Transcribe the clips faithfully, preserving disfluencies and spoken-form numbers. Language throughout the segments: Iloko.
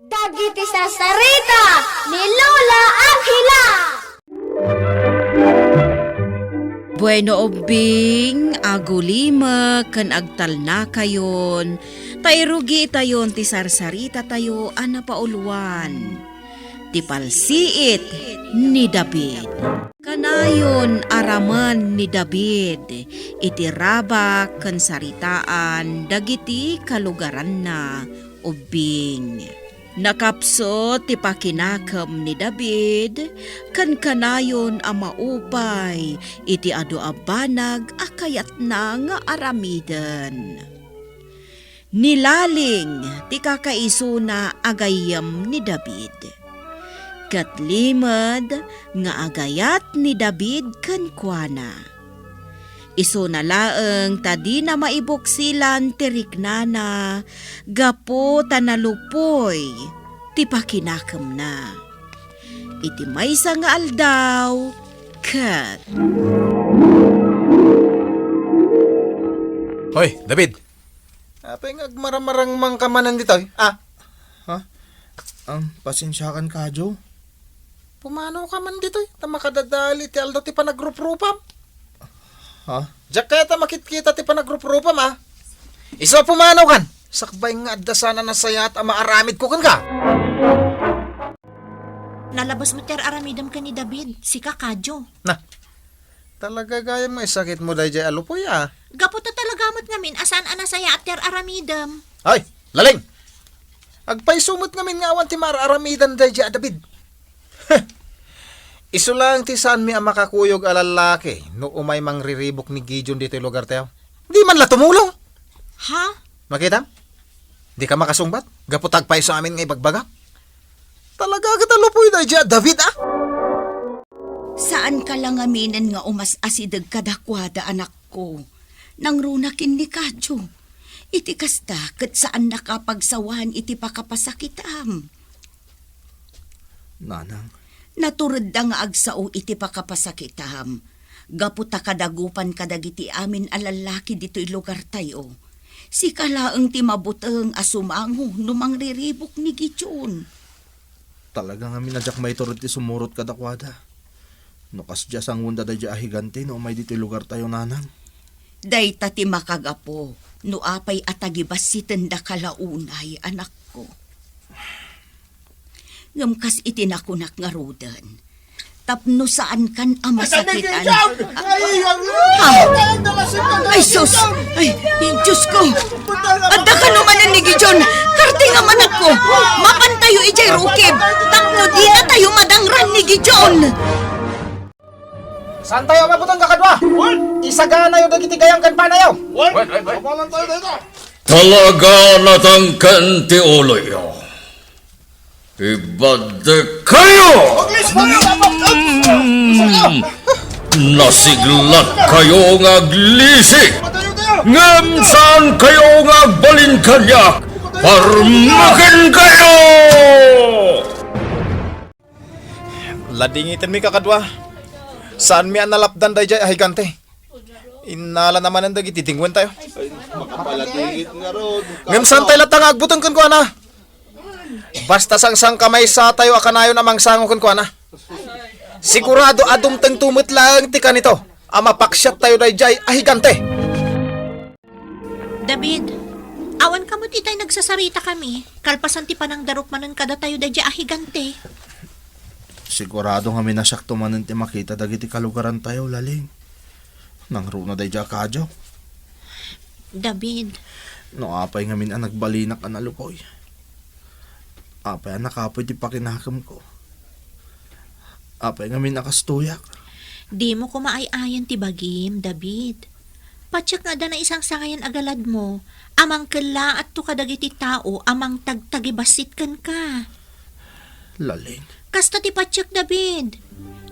Dagiti sarsarita ni Lola Angela. Bueno, ubbing, agulimek ken agtalnakayon, ta irugi itayon ti sarsarita tayo a napauluan, ti palsiit ni David. Kanayon a ramen ni David iti rabak ken saritaan dagiti kalugaranna, ubbing. Nakapsut ti pakinakem ni David, ken kanayon a maupay iti adu a banag a kayatna nga aramiden. Nilaling ti kakaisuna a gayyem ni David, ket limed nga agayat ni David kenkuana. Isuna laeng ta dina maibuksilan ti riknana gapu ta nalupoy ti pakinakemna. Iti maysa nga aldaw, ket Hoy, David! Apay nga agmaramarangmangka manen ditoy, a? Ha? Am, pasensiakan, Kadyo. Pumanoka man ditoy, ta makadadali ti aldaw ti panagruprupam. Ha? Diak kayat a makitkita ti panagruprupam, a? Isu a pumanokan, sakbay nga adda saan a nasayaat a maaramidko kenka. Nalabas met ti ar-aramidem ken ni David, sika, Kadyo. Na, talaga gayam nga isakitmo daydiay a lupoy, a? Gapu ta talaga met ngamin a saan a nasayaat ti ar-aramidem. Ay, Laling! Agpayso met ngamin nga awan ti maar-aramidan daydiay a David. Isu laeng ti saanmi a makakuyog a lallaki no umay mangriribuk ni Gideon ditoy lugartayo. Di man la tumulong. Ha? Makitam? Dika makasungbat? Gapu ta agpayso amin nga ibagbagak. Talaga ket a lupoy daydiay a David, a? Saanka la ngaminen nga umas-asideg kadakuada, anakko. Nangruna ken ni Kadyo. Iti kasta, ket saannaka a pagsawan iti pakapasakitam. Nanang. Naturedda nga agsao iti pakapasakitam, gapu ta kadagupan kadagiti amin a lallaki ditoy lugartayo. Sika laeng ti mabuteng a sumango no mangriribuk ni Gideon. Talaga ngamin a diak maitured ti sumurot kadakuada. No kasdi a sangoenda daydiay a higante no umay ditoy lugartayo, nanang. Dayta ti makagapu no apay a tagibassitendaka la unay, anakko. Ngem kas iti nakunak ngaruden, tapno saankan a masakitan. Ay, sus! Ay, Diyos ko! Adda kano manen ni Gideon! Kartinga, anakko! Mapantayo idiay rukib tapno dinatayo madangran ni Gideon! Saantayo a mabuteng, kakadua? Isaganayo dagiti gayam ken panayo. Talaga natangken ti uloyo. Ibaddek kayo! Mm. Nasiglat kayo nga aglisi, ngem saan kayo nga agbalin kaniak. Parmeken kayo! Ladingitenmi, kakadua. Saanmi a nalapdan daydiay a higante. Innala na manen dagiti dingwentayo. Makapaladingit ngarud. Ngem saantayo latta nga agbuteng kenkuana. Basta sangsangkamaysatayo a kanayon a mangsango kenkuana. Sigurado a dumtengto met laeng ti kanito a mapaksiattayo daydiay a higante. David, awan ka met itay nagsasarita kami, kalpasan ti panangdaruk manen kadatayo daydiay a higante. Sigurado ngamin a siakto manen ti makita dagiti kalugarantayo, Laling. Nangruna daydiay a Kadyo. David. No apay ngamin a nagbalinak a nalukoy. Apay a nakapoy ti pakinakemko. Apay ngamin a kastoyak. Dimo koma ay-ayan ti bagim, David. Patiek nga adda naisangsangayan a galadmo a mangkellaatto kadagiti tao a mangtagtagibassit kenka. Laling. Kasta ti patiek, David.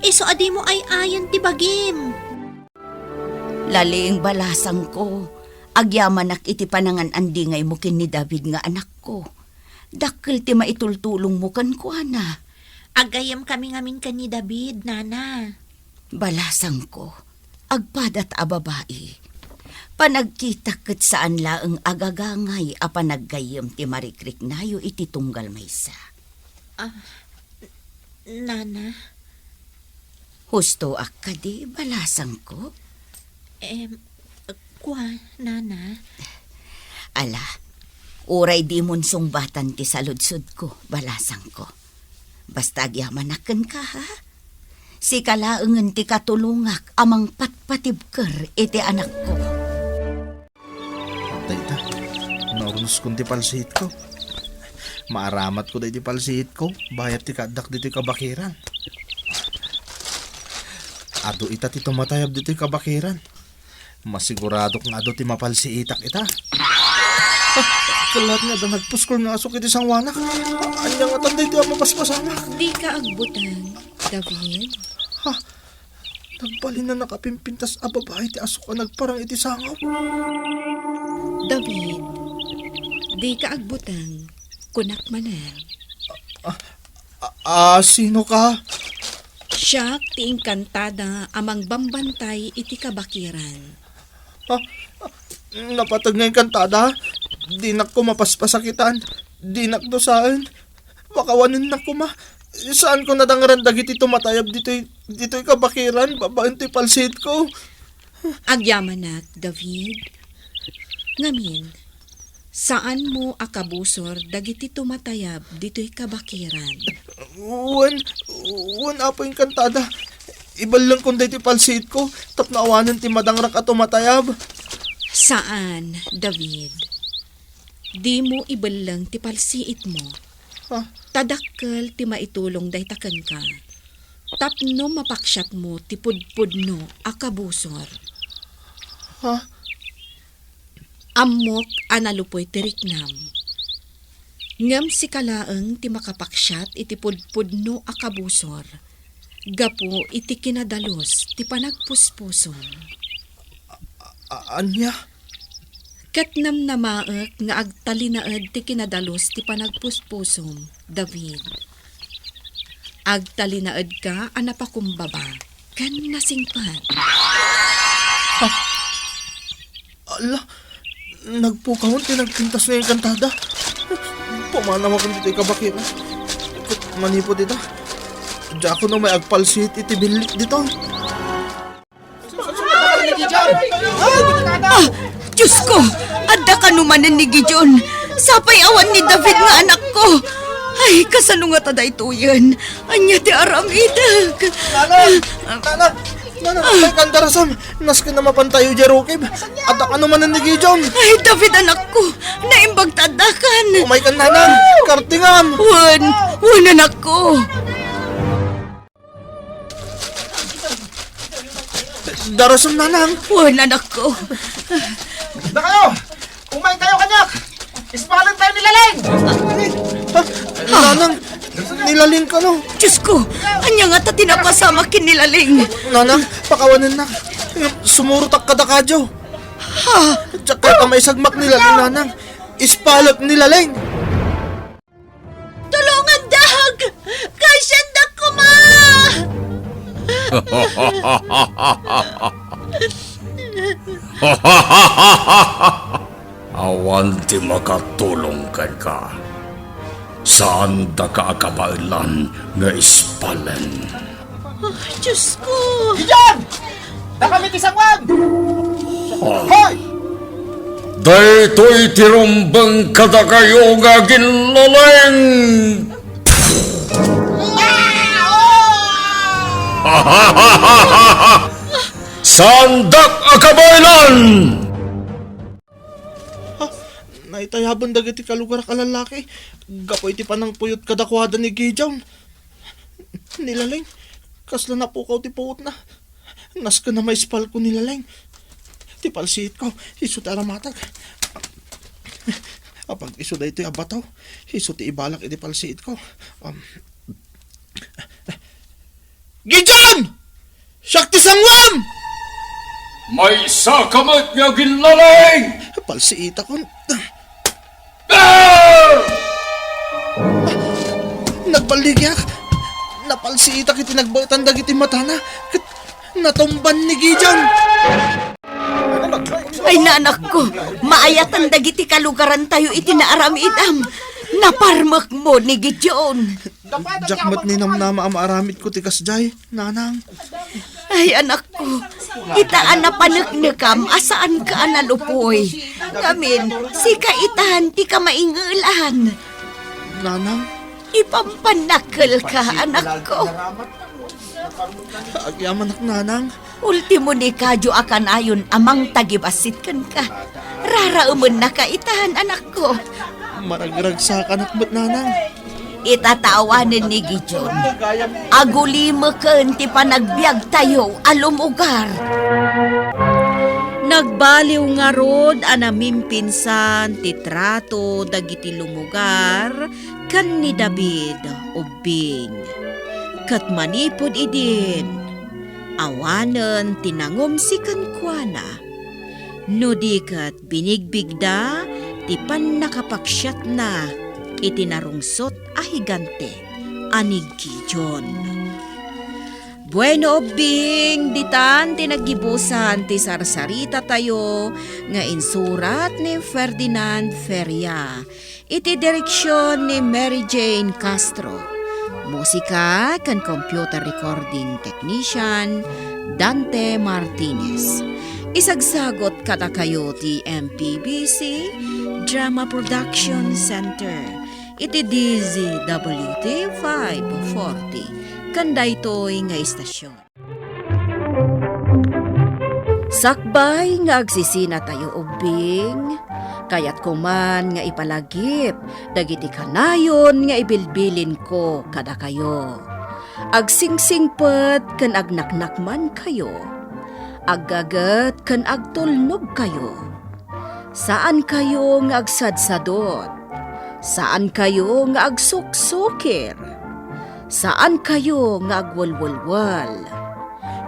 Isu a dimo ay-ayan ti bagim. Laling, balasangko, agyamanak iti panangan-andingaymo ken ni David nga anakko. Dakkel ti maitultulongmo kenkuana. Aggayemkami ngamin ken ni David, nana. Balasangko, agpadat a babai. Panagkitak ket saan laeng a gagangay a panaggayyem ti marikriknayo iti tunggal maysa. Ah, Nana? Hustoak kadi, balasangko? Em, kua, Nana? Ala, uray dimon sungbatan ti saludsodko, balasangko. Basta agyamanak kenka, ha? Sika laengen ti katulongak a mangpatpatibker iti anakko. Dayta, naurnoskon ti palsiitko. Maaramatko daydi palsiitko, bayat ti kaaddak ditoy kabakiran. Adu ita ti tumatayab ditoy kabakiran. Masiguradok nga adu ti mapalsiitak ita. Ah, ket laeng nga adda nagpuskol nga asuk iti sangoanak. Ania ngatan daydi a mapaspasamak? Dika agbuteng, David. Ha? Nagbalin a nakapimpintas a babai ti asuk a nagparang iti sangaw. David, dika agbuteng, kunak manen. Ah, ah, ah, sino ka? Siak ti engkantada a mangbambantay iti kabakiran. Ha? Napateg nga engkantada? Dinak ko mapaspasakitan. Dinak dusaen. Pakawanennak koma. Saanko nadangran dagiti tumatayab ditoy, ditoy kabakiran babaen ti palsiitko. Agyamanak, David. Ngamin, saanmo a kabusor dagiti tumatayab ditoy kabakiran. Wen, wen, Apo engkantada. Ibellengkon daytoy palsiitko tapno awanen ti madangrak a tumatayab. Saan, David. Dimo ibelleng ti palsiitmo. Ha? Ta dakkel ti maitulong dayta kenka. Tapno mapaksiatmo ti pudpudno a kabusor. Ha? Ammok a nalupoy ti riknam. Ngem sika laeng ti makapaksiat iti pudpudno a kabusor gapu iti kinadalus ti panagpuspusom. A-, ania? Ket namnamaek nga agtalinaed ti kinadalus ti panagpuspusom, David. Agtalinaedka a napakumbaba ken nasingpet. Ha? Ala, nagpukawon ti nagpintas nga engkantada. Pumanawakon ditoy kabakiran. Ket manipud ita, diakon umay agpalsiit iti billit ditoy. Ah, Diosko, adda kano manen ni Gideon. Sapay awan ni David nga anakko. Ay, kasano ngata daytoyen? Ania ti aramidek? Nanang! Nanang! Nanang, umaykan, darasam. Nasken a mapantayo diay rukib. Adda kano manen ni Gideon. Ay, David, anakko. Naimbag ta addakan. Umaykan, nanang. Kartingam. Wen, wen, anakko. Darasam, nanang. Wen, anakko. Dakayo! Umay kayo kaniak! Ispalen tayo ni Laleng! Ha? Nanang, ni Laleng kano? Diosko, ania ngata ti napasamak ken ni Laleng? Nanang, pakawanennak. Sumurotak kadakayo. Ha? Diak kayat a maisagmak ni Laleng, nanang. Ispalek ni Laleng. Tulongandak! Kasiandak koma! Awan ti makatulong kenka. Saandaka a kabaelan nga ispalen. Ah, Diosko! Gideon! Dakami ti sangoam! Ah. Hoy! Daytoy ti rumbeng kadakayo nga aginlaleng! Saandak a kabaelan! Ha? Naitayaben dagiti kalugarak a lallaki gapu iti panangpuyot kadakuada ni Gideon. Ni Laleng, kasla napukaw ti puotna. Nasken a maispalko ni Laleng. Ti palsiitko, isu ti aramatag. Apag isu daytoy a bato, isu ti ibalak iti palsiitko. Um, Gideon! Siak ti sangoam! Maysa ka met nga aginlaleng! Palsiitakon. Ah! Nagballigiak. Napalsiitak iti nagbaetan dagiti matana. Ket natumban ni Gideon. Ay, nanakko, maayatan dagiti kalugarantayo iti naaramidam. Naparmekmo ni Gideon. Diak met ninamnama a maaramidko ti kasdiay, nanang. Ay, anakko, ita a napaneknekam a saanka a nalupoy. Ngamin, sika itan ti kamaingelan. Nanang? Ipampannakkelka, anakko. Agyamanak, nanang. Ultimo ni Kadio a kanayon a mangtagibassit kenka. Raraemennaka itan, anakko. Maragragsakanak met, nanang. Ita ta awanen ni Gideon, agulimeken ti panagbiagtayo a lumugar. Nagbaliw ngarud a namimpinsan ti trato dagiti lumugar ken ni David ubbing. Ket manipud idin, awanen ti nangumsi kenkuana, no di ket binigbigda ti pannakapaksiatna iti narungsot a higante a ni Gideon. Bueno, ubbing, ditan ti naggibusan ti sarsarita tayo nga insurat ni Ferdinand Feria. Iti direksion ni Mary Jane Castro. Musika ken computer recording technician, Dante Martinez. Isagsagot kadakayo ti M P B C Drama Production Center iti D Z W T five forty. Ken daytoy nga istasyon. Sakbay nga agsisina tayo ubbing, kayatko man nga ipalagip dagiti kanayon nga ibilbilinko kadakayo. Agsingsingpet ken agnaknakmankayo. Aggaget ken agtulnogkayo. Saankayo nga agsadsadot. Saankayo nga agsuksukir. Saankayo nga agwelwelwel.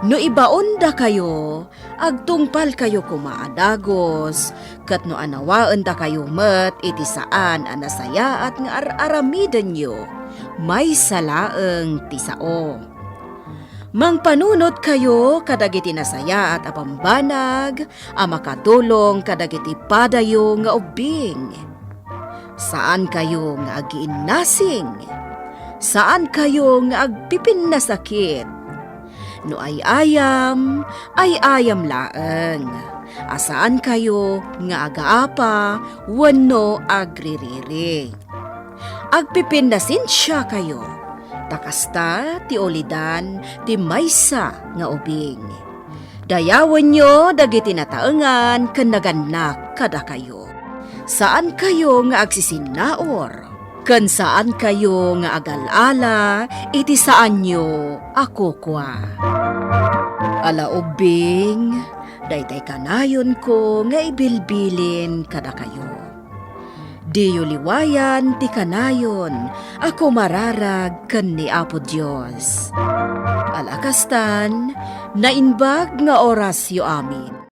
No ibaondakayo, agtungpalkayo koma a dagus, ket no anawaendakayo met iti saan a nasayaat nga ar-aramidenyo, maysa laeng ti sao. Mangpanunotkayo kadagiti nasayaat a bambanag a makadulong kadagiti padayo nga ubbing. Saankayo nga agiinnasing. Saankayo nga agpipinnasakit. No ay-ayam, ay-ayam laeng. A saankayo nga agaapa wenno agririri. Agpipinnasensiakayo, ta kasta ti ulidan ti maysa nga ubing. Dayawenyo dagiti nataengan ken nagannak kadakayo. Saankayo nga agsisinnaur, ken saankayo nga agal-ala iti saanyo a kukua. Ala ubbing, daytay kanayonko nga ibilbilin kadakayo. Diyo liwayan ti kanayon a kumararag ken ni Apo Dios. Ala kastan, naimbag nga orasyo amin.